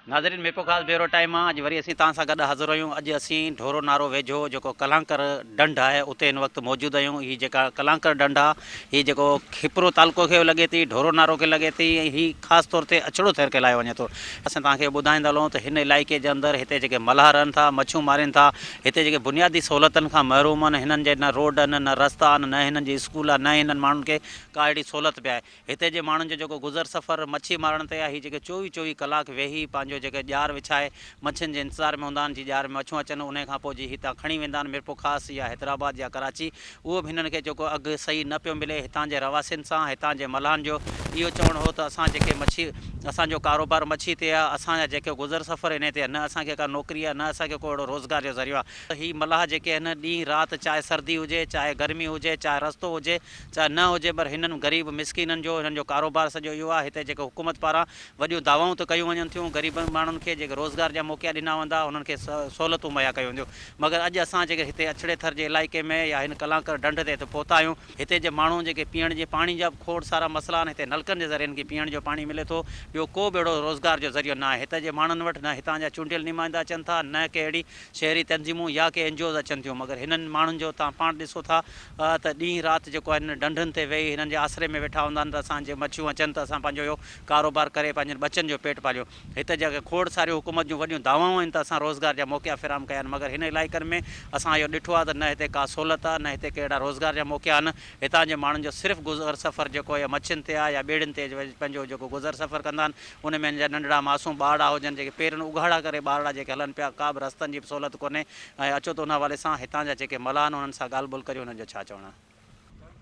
ناظرين Mirpurkhas bureau time مان اڄ وري اسين توهان سان گڏ حاضر آهيون اڄ اسين ڍورو نارو ويجهو جيڪو ڪلانڪر ڍنڍ آهي اتي هن وقت موجود آهيون هي جيڪا ڪلانڪر ڍنڍ آهي هي جيڪو کپرو تعلقو کي لڳي ٿي ڍورو نارو کي لڳي ٿي ۽ هي خاص طور تي اڇڙو ٿر کي لايو وڃي ٿو اسين توهان کي ٻڌائيندا هلون ته هن علائقي جي اندر هتي جيڪي ملاح رهن ٿا مڇيون مارين ٿا هتي جيڪي بنيادي سهولتن کان محروم آهن هنن جي نه روڊ آهن نه رستا آهن نه هنن جي اسڪول آهي نه هنن ماڻهن کي ڪا اهڙي سهولت به آهي هتي جي ماڻهن جو جيڪو گذر سفر مڇي مارڻ تي آهي، هي جيڪي چوويهه چوويهه ڪلاڪ ويهي پنهنجو جيڪي ڄار وڇائي مڇين جي انتظار ۾ هوندا آهن، جي ڄار ۾ مڇون اچن انهي کان پوء جي هتان کڻي ويندا آهن ميرپورخاص يا حيدرآباد يا ڪراچي اهو به هنن کي جيڪو اگهه صحيح نه پيو ملي، هتان جي رهواسين سان هتان جي ملاحن جو اهو چوڻ هو ته اسان جيڪي مڇي اسان جو ڪاروبار مڇي تي آهي اسان جا جيڪي گذر سفر انهي تي آهي نه اسان کي ڪا نوڪري آهي نه اسان کي ڪو اهڙو روزگار جو ذريعو آهي، هي ملاح جيڪي آهن ڏينهن رات چاهي سردي هجي چاهي گرمي هجي چاهي رستو هجي چاهي نه هجي پر هنن غريب مسڪينن جو هنن جو ڪاروبار سڄو اهو آهي هتي جيڪي حڪومت پاران وڏيون دعوائون ته ڪيون وڃن ٿيون غريب ماڻهن کي جيڪي روزگار جا موقعا ڏنا ويندا انهن کي سهولتون مهيا ڪيون وينديون مگر اڄ اسان جيڪي هتي اڇڙي ٿر جي علائقي ۾ يا هن ڪلانڪر ڍنڍ تي هتي پهتا آهيون هتي جي ماڻهو جيڪي پيئڻ جي پاڻي جا به کوڙ سارا مسئلا آهن هتي نلڪن جي ذريعي هن کي پيئڻ جو پاڻي ملي ٿو ٻيو ڪو به اهڙو روزگار جو ذريعو نه آهي هتي جي ماڻهن وٽ نه هتان جا چونڊيل نمائندا اچن ٿا نه ڪي اهڙي شهري تنظيمون يا ڪي اين جي اوز اچن ٿيون مگر هنن ماڻهن جو توهان پاڻ ڏسو ٿا ته ڏينهن رات جيڪو آهي هنن ڍنڍن تي ويهي هنن جي آسري ۾ ويٺا هوندا آهن ته اسان جي مڇيون اچن ته اسان پنهنجو اهو ڪاروبار ڪري پنهنجن ٻچن جو پيٽ پاليون. هت جيڪي کوڙ ساريون حڪومت جون وڏيون دعوائون آهن ته اسان روزگار جا موقعا فراهم ڪيا آهن مگر هن علائقن ۾ اسان اهو ڏٺو آهي ته نه هتي ڪا سهولت آهي نه هتي ڪي اهڙا روزگار جا موقعا آهن. هتان جي ماڻهن جو صرف گذر سفر جيڪو يا مڇين تي آهي يا ٻيڙين تي پنهنجو جيڪو گذر سفر ڪندا آهن ان ۾ هن جا ننڍڙا معصوم ٻارڙا هجن جيڪي پيرن اگهاڙا ڪري ٻارڙا جيڪي هلن پيا ڪا به رستن جي به سهولت ڪونهي ۽ اچو ته ان حوالي سان هتان جا جيڪي ملاح آهن انهن سان ڳالهه ٻولهه ڪريون انهن جو ڇا چوڻ آهي.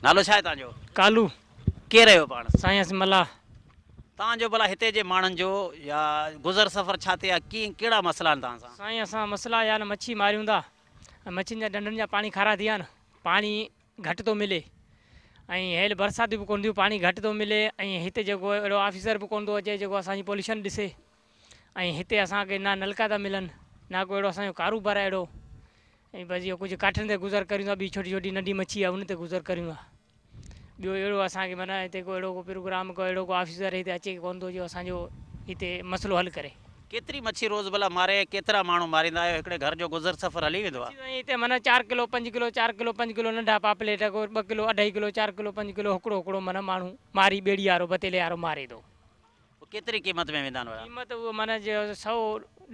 نالو ڇا آهي توهان جو؟ ڪالو. ڪير آهيو پاڻ؟ سائين اسين ملاح. توهان جو ڀلا هتي جي ماڻهن جو يا گذر سفر ڇا تي آهي ڪيئن ڪهڙا مسئلا آهن توهان سان؟ سائين اسان مسئلا يا نه مڇي ماريون ٿا ۽ مڇين جا ڍنڍن جا پاڻي کارا ٿي ويا آهن پاڻي گهٽ ٿو ملي ۽ هيل برساتيون به ڪونه ٿيون پاڻي گهٽ ٿو ملي ۽ هتي جيڪو اهڙو آفيسر به ڪونه ٿو اچي جيڪو اسان جي پوليشن ڏسي ۽ هتي اسان کي نه نلڪا ٿا ملن نه ڪو اهڙو اسان جو ڪاروبار آهي اهڙو ۽ بس اهو ڪجهه ڪاٺين تي گذر ڪريون ٿا ٻي ڇوٽي ڇوٽي ننڍي مڇي آهي ان تي گذر ڪريون ٿا ٻيو اهڙو اسان کي معنيٰ هتي ڪو اهڙو ڪو پروگرام ڪو اهڙو ڪو آفيسر هتي اچي ڪونه ٿو جو اسان جو هتي مسئلو حل ڪري. ڪيتري مڇي روز ڀلا ماري ۽ ڪيترا ماڻهو ماريندا آهيو هڪڙي گهر جو گذر سفر هلي ويندو آهي. مڇي سائين هتي معنيٰ چار ڪلو پنج ڪلو چار ڪلو پنج ڪلو ننڍا پاپليٽ ڪو ٻه ڪلو اڍائي ڪلو چار ڪلو پنج ڪلو هڪڙو هڪڙو معنيٰ ماڻهو ماري ٻيڙي وارو بتيلي وارو ماري ٿو. پوء ڪيتري قيمت ۾ ويندا آهن اهي؟ قيمت اهو معنيٰ جو سئو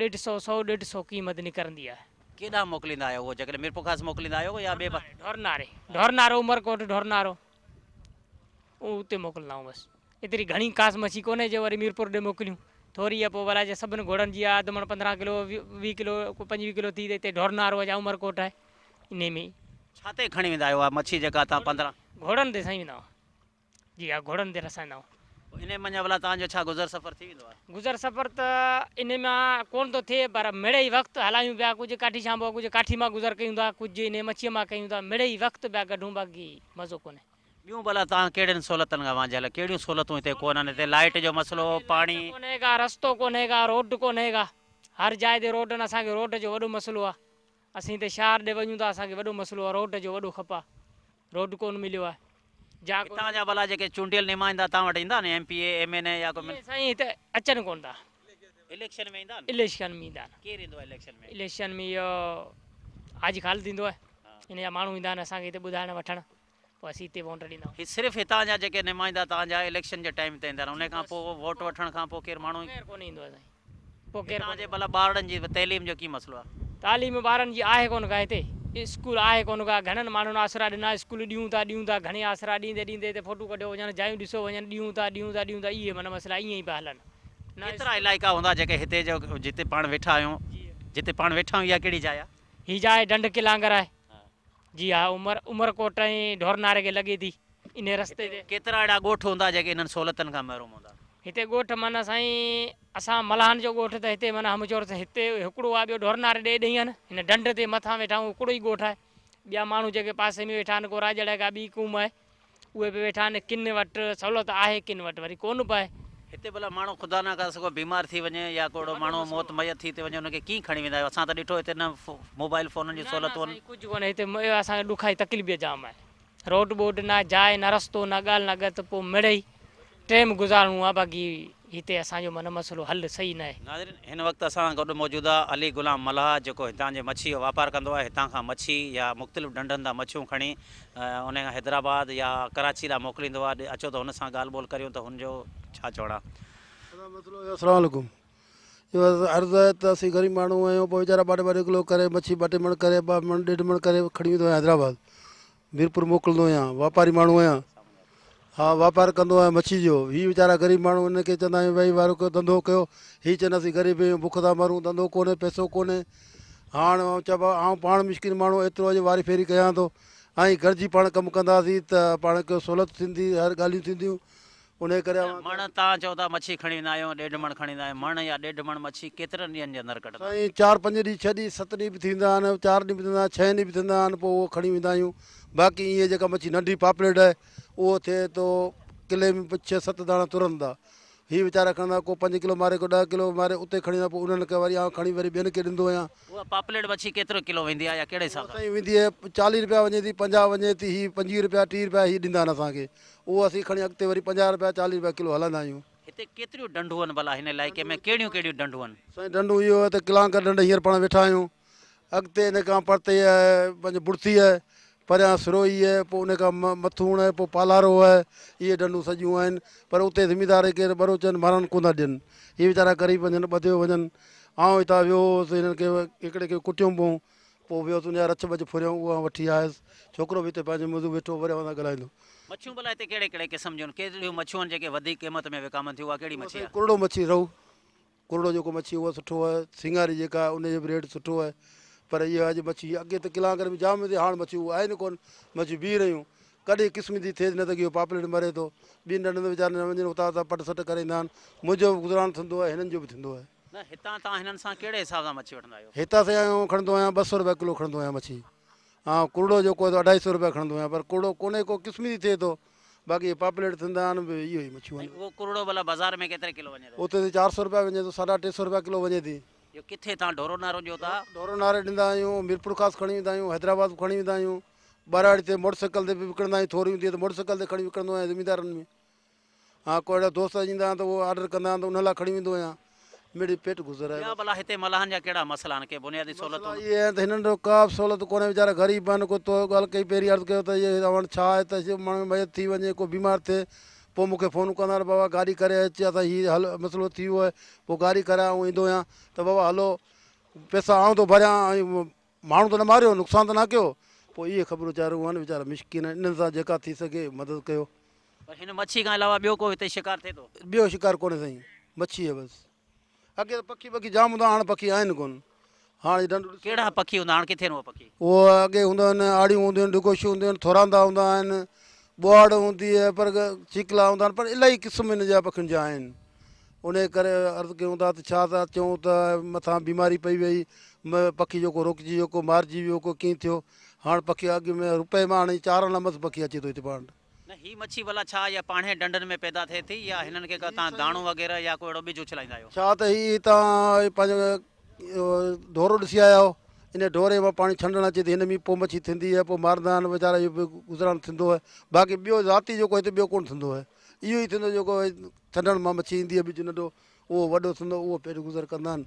ڏيڍ سئو سئو ڏيڍ سئو قيمت نڪرندي آهي. ڪيڏانهن موڪليندا آهيو اهو جيڪڏهن ميرپورخاص موڪليندا آهيو يا ٻئي پاسي؟ ڍورناري ڍورنارو عمرڪوٽ ڍورنارو اتي موڪلندا آهيون بس ايتري گهڻي خاص مڇي ڪونهي جو وري ميرپور ڏي موڪليون ٿوري آهي پوء ڀلا جي سڀن گهوڙن جي آهي اڌ مڻ 15 ڪلو 20 ڪلو ڪو 25 ڪلو ٿي ته هتي ڍورنارو يا عمرڪوٽ آهي انهي ۾ ئي. ڇا تي کڻي ويندا آهيو اها مڇي جيڪا تان 15. گهوڙن تي سائين ويندا آهيون. جي ها گهوڙن تي رسائيندا آهيون. پوء انهي منجهان ڀلا توهان جو ڇا گذر سفر ٿي ويندو آهي؟ گذر سفر ته انهي مان ڪونه ٿو ٿئي پر مڙئي وقت هلايون پيا ڪجهه ڪاٺي شانبو ڪجهه ڪاٺي مان گذر ڪيون ٿا ڪجهه انهي مڇيء مان ڪيون ٿا مڙئي وقت پيا ڪڍون باقي مزو ڪونهي. ٻيون ڀلا توهان ڪهڙين سهولتن کان وانجهيل آهيو ڪهڙيون سهولتون هتي ڪونهن هتي لائيٽ جو مسئلو پاڻي. لائيٽ ڪونهي ڪا رستو ڪونهي ڪا روڊ ڪونهي ڪا هر جاء تي روڊ آهن اسان کي روڊ جو وڏو مسئلو آهي اسين هتي شهر ڏي وڃون ٿا اسان کي وڏو مسئلو آهي روڊ جو وڏو کپ آهي روڊ ڪونه مليو آهي جا ڪو. هتان جا ڀلا جيڪي چونڊيل نمائندا توهان وٽ ايندا آهن ايم پي اي ايم اين اي يا ڪو. اهي سائين هتي اچن ڪونه ٿا. اليڪشن ۾ ايندا آهن؟ اليڪشن ۾ ايندا آهن. ڪير ايندو آهي اليڪشن ۾؟ اليڪشن ۾ اهو حاجي خالد ايندو آهي ان جا ماڻهو ايندا آهن اسان کي هتي ٻڌائڻ وٺڻ پوء اسين هتي ووٽ ڏيندا آهيون. هي صرف هتان جا جيڪي نمائندا توهان جا اليڪشن جي ٽائيم تي ايندا آهن انهي کان پوء ووٽ وٺڻ کان پوء ڪير ماڻهو. ڪير ڪونه ايندو آهي سائين. پوء ڪير هتان جي ڀلا ٻارڙن جي تعليم جو ڪي مسئلو آهي؟ تعليم ٻارن جي آهي ڪونه ڪا هتي اسڪول آهي ڪونه ڪا گهڻن ماڻهن آسرا ڏنا اسڪول ڏيون ٿا ڏيون ٿا گهڻي آسرا ڏيندي ڏيندي هتي فوٽو ڪڍيو وڃن جايون ڏسو وڃن ڏيون ٿا ڏيون ٿا ڏيون ٿا اهي معنيٰ مسئلا ائين ئي پيا هلن نه ڪيترا علائقا هوندا جيڪي هتي جو جتي پاڻ ويٺا آهيون جتي پاڻ ويٺا آهيون اها ڪهڙي جاء آهي؟ هي جاء ڍنڍ ڪلانگر آهي. جي ها عمر عمرڪوٽ ۽ ڍورناري کي لڳي ٿي انهي رستي تي. ڪيترا اهڙا ڳوٺ هوندا جيڪي انهن سهولتن کان محروم هوندا. هتي ڳوٺ معنيٰ سائين اسان ملاحن جو ڳوٺ ته هتي معنيٰ همچور ته هتي هڪڙو آهي ٻيو ڍورناري ڏي ڏئي آهن هن ڍنڍ تي مٿان ويٺا آهيون هڪڙو ئي ڳوٺ آهي ٻيا ماڻهو جيڪي پاسي ۾ ويٺا آهن ڪو راڄڙ آهي ڪا ٻي قوم آهي اهي به ويٺا آهن، ڪن وٽ سهولت آهي ڪن وٽ وري ڪونه به آهي. هتي ڀلا ماڻهو خدا نه ڪري ڪو بيمار ٿي وڃي يا ڪو اهڙو ماڻهو موت ميت ٿي ٿي وڃي ان کي ڪيئن کڻي ويندا آهيو اسان ته ڏٺو هتي نه موبائل فونن جون نه نه سهولتون آهن. سائين ڪجهه ڪونهي هتي اسان کي ڏکائي تڪليف جام آهي روڊ ٻوڊ نه جاء نه رستو نه ڳالهه نه ڳت پوء مڙئي ٽيم گذارڻو آهي باقي هتي اسان جو من مسئلو حل صحيح ناهي. ناظرين هن وقت اسان سان گڏ موجود آ علي غلام ملاح جيڪو هتان جي مڇي جو واپار ڪندو آهي هتان کان مڇي يا مختلف ڍنڍن تان مڇيون کڻي ان کان حيدرآباد يا ڪراچي لا موڪليندو آ اچو ته هن سان ڳالهه ٻولهه ڪريون ته هن جو ڇا چوڻ آ. ادا مسئلو اهو السلام عليڪم اهو عرض آهي ته اسين غريب ماڻهو آهيون پوء ويچارا ٻه ٽي ٻه ٽي ڪلو ڪري مڇي ٻه ٽي مڻ ڪري ٻه مڻ ڏيڍ مڻ ڪري کڻي ويندو آهيان حيدرآباد ميرپور موڪلندو آهيان واپاري ماڻهو آهيان ها واپار ڪندو آهيان مڇي جو هي ويچارا غريب ماڻهو انهن کي چوندا آهيون ڀائي وارو ڪيو ڌنڌو ڪيو هي چون اسين غريب آهيون بک ٿا مرون ڌنڌو ڪونهي پئسو ڪونهي هاڻ چئبو آئون پاڻ مسڪين ماڻهو ايترو اڄ واري ڦيري ڪيان ٿو ۽ گڏجي پاڻ ڪم ڪنداسين ته پاڻ کي سهولت ٿيندي هر ڳالهيون ٿينديون انهيء ڪري اوهان مڻ تان چئو ٿا مڇي کڻي ويندا آهيون، ڏيڍ مڻ کڻي ويندا آهيون، مڻ يا ڏيڍ مڻ مڇي ڪيترن ڏينهن جي اندر ڪڍندا؟ سائين چار پنج ڏينهن ڇهه ڏينهن ست ڏينهن به ٿيندا آهن، چار ڏينهن به ٿيندا آهن، ڇهين ڏينهن به ٿيندا آهن پوء اهو کڻي ويندا آهيون، باقي ائين جيڪا مڇي ننڍي پاپليٽ آهي اهو ٿئي ٿو ڪلي ۾ به ڇهه ست داڻا ترن ٿا، هي ويچارا کڻندا ڪو پنج ڪلو ماري ڪو ڏهه ڪلو ماري اتي کڻي ويندا پوء انهن کي وري آئون کڻي وري ٻين کي ڏيندو آهيان. اها پاپليٽ مڇي ڪيترو ڪلو ويندي آهي يا ڪهڙي حساب سان؟ سائين ويندي آهي چاليهه رپيا وڃي ٿي پنجاهه وڃي ٿي هي پنجويهه رپيا ٽيهه رپيا هي ڏيندا آهن اسان کي اهو اسين کڻي اڳتي وري پنجاهه رپيا چاليهه رپيا ڪلو هلائيندا آهيون. هتي ڪيتريون ڍنڍون آهن ڀلا هن علائقي ۾ ڪهڙيون ڪهڙيون ڍنڍون آهن؟ سائين ڍنڍون اهو آهي ته ڪلانڪر ڍنڍ هينئر پاڻ ويٺا آهيون اڳتي ان کان پرتي آهي پنهنجي بڙٿي آهي پريان سروهي آهي پوء ان کان مٿوڻ آهي پوء پالارو آهي اهي ڍنڍون سڄيون آهن پر اتي زميندار ڪير ٻروچن مارن ڪونه ٿا ڏين هي ويچارا غريب وڃن ٻڌيو وڃن آئون هتان ويو هوس هنن کي هڪڙي کي ڪٽيم پوء پوء ويس ان جا رڇ ٻچ ڦريائون اها وٺي آيس. ڇوڪرو به هتي پنهنجو موضوع ويٺو وري اوهان سان ڳالهائيندو. مڇيون ڀلا هتي ڪهڙي ڪهڙي قسم جون آهن؟ ڪهڙيون مڇيون آهن جيڪي وڌيڪ قيمت ۾ وڪامن ٿيون اها ڪهڙي مڇي آهي؟ ڪرڙو مڇي رهو ڪرڙو جيڪو مڇي اهو سٺو آهي. سينگاري جيڪا آهي ان جو به ريٽ سٺو آهي. پر اها اڄ مڇي اڳي ته ڪلانڪر ۾ جام هوندي هاڻ مڇيون اهي آهن ڪونه مڇيون بيهي رهيون. ڪڏهن قسم جي ٿئي نه ته اهو پاپليٽ مري ٿو. ٻين ڍنڍن تي ويچارا نه وڃن اتان اتان پٽ سٽ ڪري ايندا آهن. منهنجو به گذران ٿيندو آهي هنن جو به ٿيندو آهي. نه هتان توهان هنن سان ڪهڙي حساب سان مڇي وٺندا آهيو؟ هتان سائين آئون کڻندو آهيان 200 رپيا ڪلو کڻندو آهيان مڇي ۽ ڪرڙو جيڪو آهي سو اڍائي سئو رپيا کڻندو آهيان پر ڪرڙو ڪونهي ڪو قسم جي ٿئي ٿو باقي اهي پاپليٽ ٿيندا آهن به اهو ئي مڇيون آهن. ۽ اهو ڪرڙو ڀلا بازار ۾ ڪيتري ڪلو وڃي ٿو؟ اتي سائين 400 رپيا وڃي ٿو ساڍا ٽي سئو رپيا ڪلو وڃي ٿي. اهو ڪٿي توهان ڍورو نارو ڏيو ٿا؟ ڍورو ناري ڏيندا آهيون ميرپورخاص کڻي ويندا آهيون حيدرآباد به کڻي ويندا آهيون ٻهراڙي تي موٽر سائيڪل تي به وڪڻندا آهيون ٿوري هوندي آهي ته موٽر سائيڪل تي کڻي وڪڻندو آهيان زميندارن ۾. ها ڪو اهڙا دوست ايندا آهن ته اهو آرڊر ڪندا آهن ته انهن لاء کڻي ويندو آهيان مڙئي پيٽ گذر آهي ٻيا بس. ڀلا هتي ملاحن جا ڪهڙا مسئلا آهن ڪي بنيادي مسئلا سهولتون. اهي آهن ته هنن جو ڪا به سهولت ڪونهي ويچارا غريب آهن ڪو تو ڳالهه ڪئي پهرين عرض ڪيو ته اهي اوهان ڇا آهي ته ماڻهو ميت ٿي وڃي ڪو بيمار ٿئي پوء مون کي فون ڪندا آهن بابا گاڏي ڪري اچ اسان هي حل مسئلو ٿي ويو آهي پوء گاڏي ڪرائي آئون ايندو آهيان ته بابا هلو پئسا آئون ٿو ڀريان ۽ ماڻهو ته نه ماريو، نقصان ته نه ڪيو، پوء اهي خبرون چارون آهن، ويچارا مسڪين آهن، انهن سان جيڪا ٿي سگهي مدد ڪيو. پر هن مڇي کان علاوه ٻيو ڪو هتي شڪار ٿئي ٿو؟ ٻيو شڪار ڪونهي سائين، مڇي آهي بس. اڳي ته پکي ٻکي جام هوندا هئا، هاڻ پکي آهن ڪونه. هاڻ جي ڍنڍ ڏسو. ڪهڙا پکي هوندا، هاڻ ڪٿي آهن اهي پکي؟ اهي اڳي هوندا آهن، آڙيون هونديون آهن، ڍڳوشيون هونديون آهن، ٿوراندا هوندا آهن، ٻوهاڙ هوندي آهي، پر چيڪلا هوندا آهن، پر الاهي قسم هن جا پکين جا آهن. انهيء ڪري عرض ڪيون ٿا ته ڇا ٿا چئون ته مٿان بيماري پئي ويئي، پکي جو ڪو روڪجي ويو، ڪو مارجي ويو، ڪو ڪيئن ٿيو. هاڻ پکي اڳ ۾ روپئي مان هاڻي چار آنا مس پکي اچي ٿو هتي پاڻ وٽ. نه هي مڇي ڀلا ڇا اها پاڻهي ڍنڍن ۾ پيدا ٿئي ٿي يا هنن کي ڪا توهان داڻو وغيره يا ڪو اهڙو ٻج اڇلائيندا آهيو؟ ڇا ته هي هتان پنهنجو ڍورو ڏسي آيا آهيو، انهيء ڍوري مان پاڻي ڇنڊڻ اچي ٿي، هن ۾ پوء مڇي ٿيندي آهي، پوء مارندا آهن ويچارا اهو به گذران ٿيندو آهي، باقي ٻيو ذاتي جيڪو هتي ٻيو ڪونه ٿيندو آهي، اهو ئي ٿيندو جيڪو ڇنڊڻ مان مڇي ايندي آهي ٻج ننڍو اهو وڏو ٿيندو اهو پيٽ گذر ڪندا آهن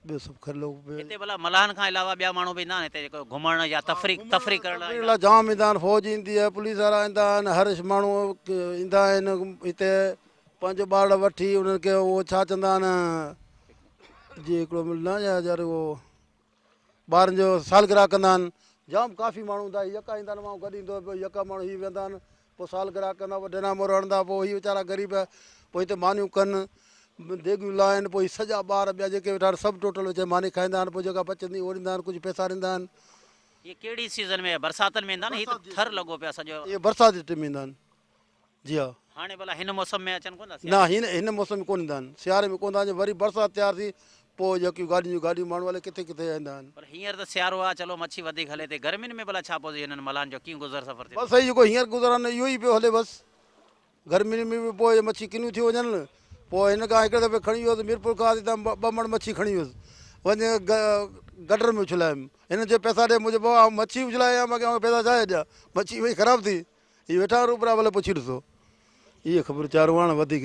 ٻيو سڀ خير لوڪ به. هتي ڀلا ملاحن کان علاوه ٻيا ماڻهو به ايندا آهن هتي جيڪو گهمڻ يا تفريح تفريح ڪرڻ لاء تفريح لاء جام ايندا آهن فوج ايندي آهي پوليس وارا ايندا آهن هر ماڻهو ايندا آهن هتي پنهنجو ٻارڙا وٺي انهن کي اهو ڇا چوندا آهن جي هڪڙو ملنا يا يار اهو ٻارن جو سالگرهه ڪندا آهن جام ڪافي ماڻهو هوندا يڪا ايندا آهن ماڻهو گڏ ايندو پوء يڪا ماڻهو هي ويندا آهن پوء سالگرهه ڪندا پوء ڊنا مور هڻندا پوء هي ويچارا غريب پوء هتي مانيون ڪن ديڳيون لاهن پوء هي سڄا ٻار ٻيا جيڪي ويٺا آهن سڀ ٽوٽل ويچارا ماني کائيندا آهن پوء جيڪا بچندي اهو ڏيندا آهن ڪجهه پئسا ڏيندا آهن. هي ڪهڙي سيزن ۾ برساتن ۾ ايندا آهن هي ته ٿر لڳو پيو آهي سڄو. اهي برسات جي ٽيم ۾ ايندا آهن. جي ها. هاڻي ڀلا هن موسم ۾ اچن ڪونه ٿا سياري ۾؟ نه هن هن موسم ۾ ڪونه ايندا آهن. سياري ۾ ڪونه ٿا اچن وري برسات تيار ٿي پوء جيڪيون گاڏين جون گاڏيون ماڻهو الائي ڪٿي ڪٿي ايندا آهن. پر هينئر ته سيارو آهي چلو مڇي وڌيڪ هلي ٿي گرمين ۾ ڀلا ڇا پوزيشن هنن ملاحن جو ڪيئن گذر سفر ٿيندو؟ بس هي جيڪو هينئر گذران اهو ئي پيو هلي بس گرمين ۾ به پوء مڇي ڪنيون ٿيو وڃن پوء هن کان هڪڙي دفعي کڻي ويس ميرپور خاص هتان ٻه مڻ مڇي کڻي ويس وڃي گٽر ۾ اڇلايم هن چيو پئسا ڏي مون چيو بابا آئون مڇي اڇلائي آيان باقي اوهان کي پئسا ڇا جا ڏيان مڇي وئي خراب ٿي. هي ويٺا آهن روبرا ڀلي پڇي ڏسو. اهي خبرون چارون هاڻ وڌيڪ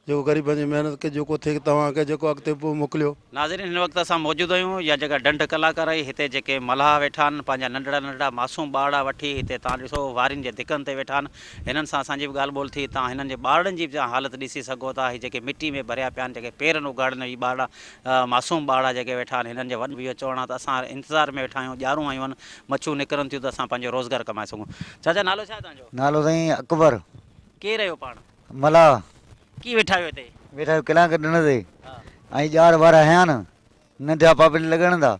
جيڪو غريبن جي محنت کي جيڪو ٿئي توهان کي جيڪو اڳتي پوء موڪليو. ناظرين هن وقت اسان موجود آهيون يا جيڪا ڍنڍ ڪلاڪار آهي هتي جيڪي ملاح ويٺا آهن پنهنجا ننڍڙا ننڍڙا معصوم ٻارڙا وٺي هتي تان ڏسو وارين جي ڌڪن تي ويٺا آهن هنن سان اسان جي به ڳالهه ٻولهه ٿي تان هنن جي ٻارڙن جي به تان حالت ڏسي سگهو ٿا هي جيڪي مٽي ۾ ڀريا پيا آهن جيڪي پيرن اگهاڙن هي ٻارڙا معصوم ٻارڙا جيڪي ويٺا آهن هنن جي وڏن به اهو چوڻ آهي ته اسان انتظار ۾ ويٺا آهيون ڄارون آيون آهن مڇون نڪرن ٿيون ته اسان پنهنجو روزگار ڪمائي سگهون چاچا نالو ڇا آهي تان جو؟ نالو سائين اڪبر. ڪير آهيو پاڻ؟ ملاح. ڪي ويٺا آهيو هتي؟ ويٺا آهيون ڪلانڪ ڏنڊ تي ۽ ڄار وار هنيا نه ننڍا پاپڙي لڳڻ ٿا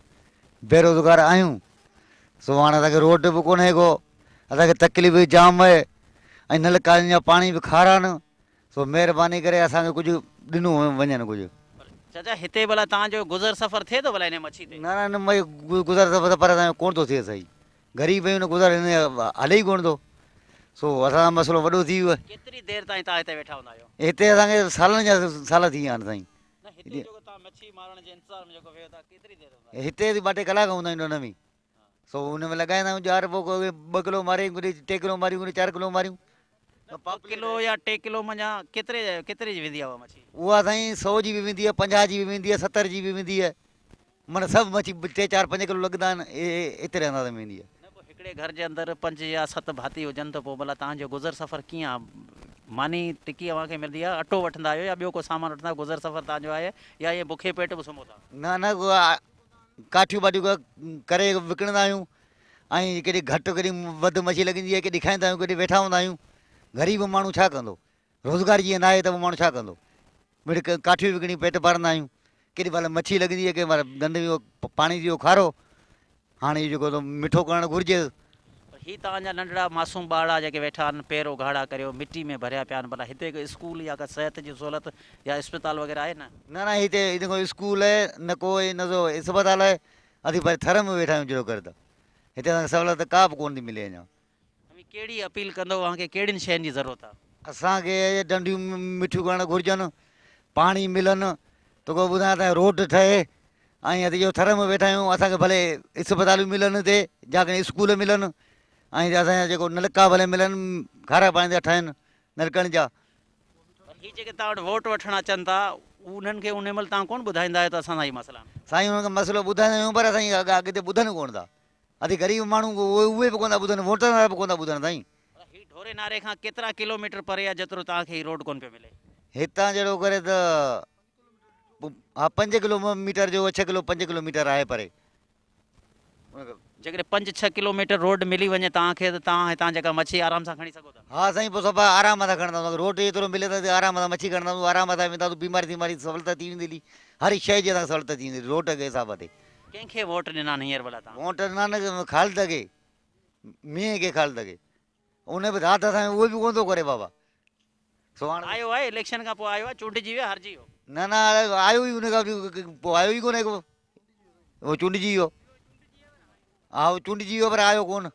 بيروزگار آهيون سو هاڻ اسان کي روڊ به ڪونهي ڪو اسان کي تڪليف به جام آهي ۽ نلڪا جا پاڻي به کارا نه سو مهرباني ڪري اسان کي ڪجهه ڏنو وڃن ڪجهه. چاچا هتي ڀلا توهان جو گذر سفر ٿئي ٿو ڀلا انهي مڇي تي؟ نه نه ان گذر سفر اسان جو ڪونه ٿو ٿئي سائين غريب آهيون نه گذارو هن هلي ئي ڪونه ٿو سو اسان جو مسئلو وڏو ٿي ويو آهي. ڪيتري دير تائين توهان هتي ويٺا هوندا آهيو؟ هتي اسان کي سالن جا سال ٿي ويا آهن سائين. نه هتي جيڪو توهان مڇي مارڻ جي انتظار ۾ جيڪو ويهو ٿا ڪيتري دير هوندا آهيو؟ هتي ٻه ٽي ڪلاڪ هوندا آهيون ڏنڊ ۾ سو ان ۾ لڳائيندا آهيون ڄار پوء ڪو ٻه ڪلو ماري ڪڏهن ٽي ڪلو ماريون ڪڏهن چار ڪلو ماريون. نه ٻه ڪلو يا ٽي ڪلو منجهان ڪيتري ڪيتري جي ويندي آهي اها مڇي؟ اها سائين سئو جي به ويندي آهي پنجاهه جي به ويندي آهي ستر جي به ويندي آهي. معنيٰ سڀ مڇي ٽي چار پنج ڪلو لڳندا آهن ايتري انداز ۾ ايندي آهي. نه پوء هڪڙي گهر جي اندر پنج يا ست ڀاتي هجن ته پوء ڀلا توهان جو گذر سفر ڪيئن آهي؟ ماني ٽڪي اوهان کي ملندي آهي، اٽو وٺندا آهيو يا ٻيو ڪو سامان وٺندا آهيو گذر سفر توهان جو آهي يا ائين بکي پيٽ به سمهو ٿا؟ نه نه ڪاٺيون باٺيون ڪري وڪڻندا آهيون ۽ ڪيڏي گهٽ ڪيڏي وڌ مڇي لڳندي آهي ڪيڏي کائيندا آهيون ڪيڏي ويٺا هوندا آهيون غريب ماڻهو ڇا ڪندو روزگار جيئن ناهي ته پوء ماڻهو ڇا ڪندو؟ مڙئي ڪاٺيون وڪڻي پيٽ ڀرندا آهيون. ڪيڏي مهل مڇي لڳندي آهي، ڪيڏي مهل ڏند ويو پاڻي ٿي ويو کارو. هاڻي اهو جيڪو مٺو ڪرڻ گهرجي. پر هي توهان جا ننڍڙا معصوم ٻارڙا جيڪي ويٺا آهن، پير اگهاڙا ڪريو مٽي ۾ ڀريا پيا آهن، ڀلا هتي ڪو اسڪول يا ڪا صحت جي سهولت يا اسپتال وغيره آهي نه؟ نه نه هتي نه ڪو اسڪول آهي نه ڪو نه ڪو اسپتال آهي، اسين پنهنجي ٿر ۾ ويٺا آهيون جهڙو ڪر ته هتي اسان کي سهولت ڪا به ڪونه ٿي ملي اڃا. اوهين ڪهڙي اپيل ڪندؤ اوهان کي ڪهڙين شين جي ضرورت آ؟ اسان کي ڊنڊيون مٺيون ڪرڻ گهرجن، پاڻي ملن، توکي ٻڌايان ته روڊ ٺهي ۽ اسين جو ٿر ۾ ويٺا آهيون اسان کي ڀلي اسپتالون ملن هتي جا ڪنهن اسڪول ملن ۽ اسان جا جيڪو نلڪا ڀلي ملن کارا پاڻي جا ٺهن نلڪن جا. پر هي جيڪي توهان وٽ ووٽ وٺڻ اچن ٿا انهن کي انهي مهل توهان ڪونه ٻڌائيندا آهيو ته اسان سان هي مسئلا آهن؟ سائين انهن کي مسئلو ٻڌائيندا آهيون پر اسان جي اڳتي ٻڌن ڪونه ٿا. اسين غريب ماڻهو اهي به ڪونه ٿا ٻڌن ووٽن وارا به ڪونه ٿا ٻڌن سائين. پر هي ڍوري ناري کان ڪيترا ڪلو ميٽر پري آهي جيترو توهان کي هي روڊ ڪونه پيو ملي؟ هتان جهڙو ڪري ته ها پنج ڪلو ميٽر جو ڇهه ڪلو پنج ڪلو ميٽر آهي پري. جيڪڏهن پنج ڇهه ڪلو ميٽر روڊ ملي وڃي توهان کي ته توهان هتان جيڪا مڇي آرام سان کڻي سگهو ٿا. ها سائين پوء صفا آرام سان کڻنداسون روڊ ايترو ملي ته آرام سان مڇي کڻنداسون آرام سان وينداسون بيماري سيماري سهولت ٿي ويندي هلي هر شيء جي اسان کي سهولت ٿي ويندي روڊ جي حساب تي. ڪنهن کي ووٽ ڏنا آهن هينئر ڀلا توهان؟ ووٽ ڏنا آهن خالد کي، مينهن کي خالد کي. ان به داد اسان جو اهو به ڪونه ٿو ڪري بابا. سو هاڻ. آيو آهي اليڪشن کان پوء آيو آهي چونڊجي ويو هارجي ويو. نه نه آيو ئي ان کان پوء آيو ئي ڪونه هو چونڊجي ويو. ها هو چونڊجي ويو پر آيو ڪونه.